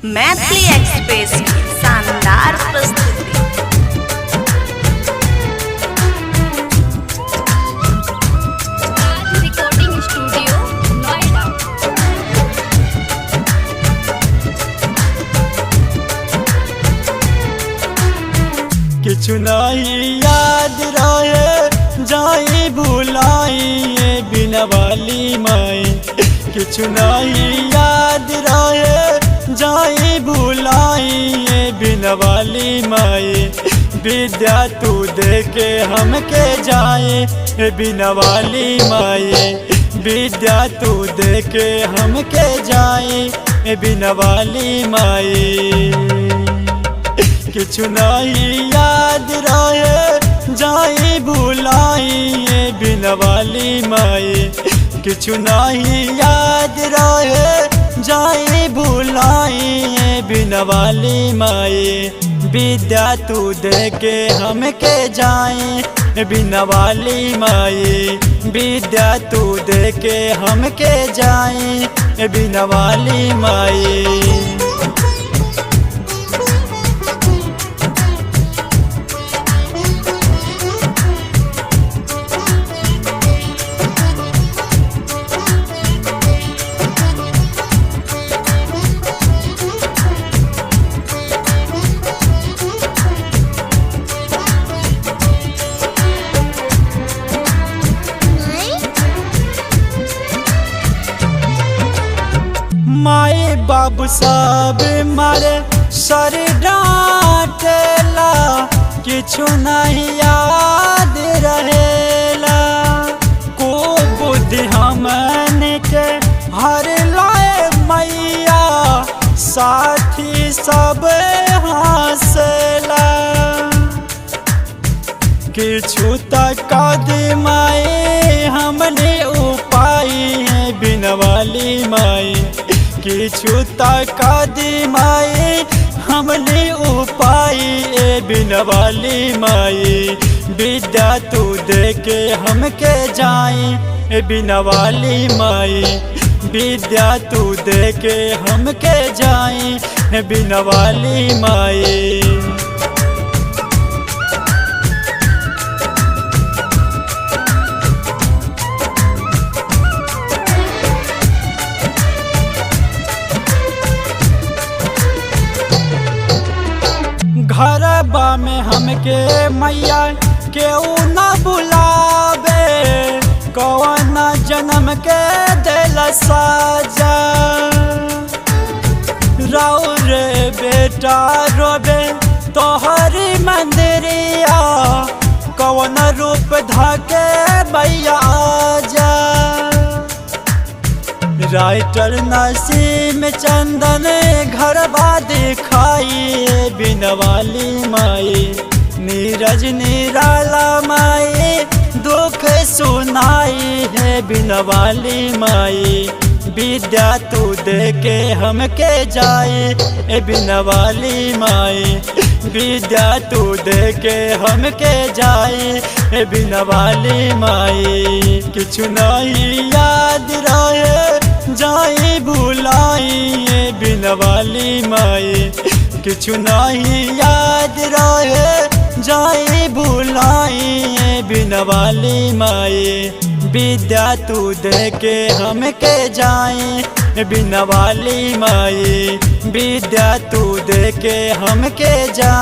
Maithili express की शानदार प्रस्तुति। Recording studio Noida. किछु नहीं याद रहे जाई भुलाई बिना वाली माई। किछु नहीं याद रहे जाई भुलाई बिना वाली माई। विद्या तू दे के हमके जाए बिना वाली माई। विद्या तू दे के हमके जाए बिना वाली माई। किछु नहीं याद रहे जाई भुलाई बिना वाली माई। किछु नहीं याद रहे जाई भुलाई बिना वाली माई। विद्या तू दे के हमके जाए बिना वाली माई। विद्या तू दे के हमके जाए बिना वाली माई। माए बाबू सब मारे सर डांटेला, किछु नहीं याद रहेला। को बुद्धि हमन के हर लाए मैया, साथी सब हंसेला। किछु तक माए हमने उपाय है बिना वाली माई। किछु तक माए हमने उपाय ए बिना वाली माई। विद्या तू दे के हमके जाए ए बिना वाली माई। विद्या तू दे के हमके जाए ए बिना वाली माई। घरबा में हमके मैया केहू न बुलावे, कौन जन्म के दिल साजा। राउ रे बेटा रोबे तोहरी मंदिरिया, कौन रूप धके मैया आजा। राइटर नसीम चंदन घरबा दिखाई बिना वाली माई। नीरज निराला माई दुख सुनाई है बिना वाली माई। विद्या तू दे के हमके जाए ए बिना वाली माई। विद्या तू दे के हमके जाए ए बिना वाली माई। किछु नहीं याद रहे जाई भुलाई बिना वाली माई। किछु नहीं याद रहे जाई भुलाई बिना वाली माई। विद्या तू दे के हमके जाए बिना वाली माई। विद्या तू दे के हमके जाए।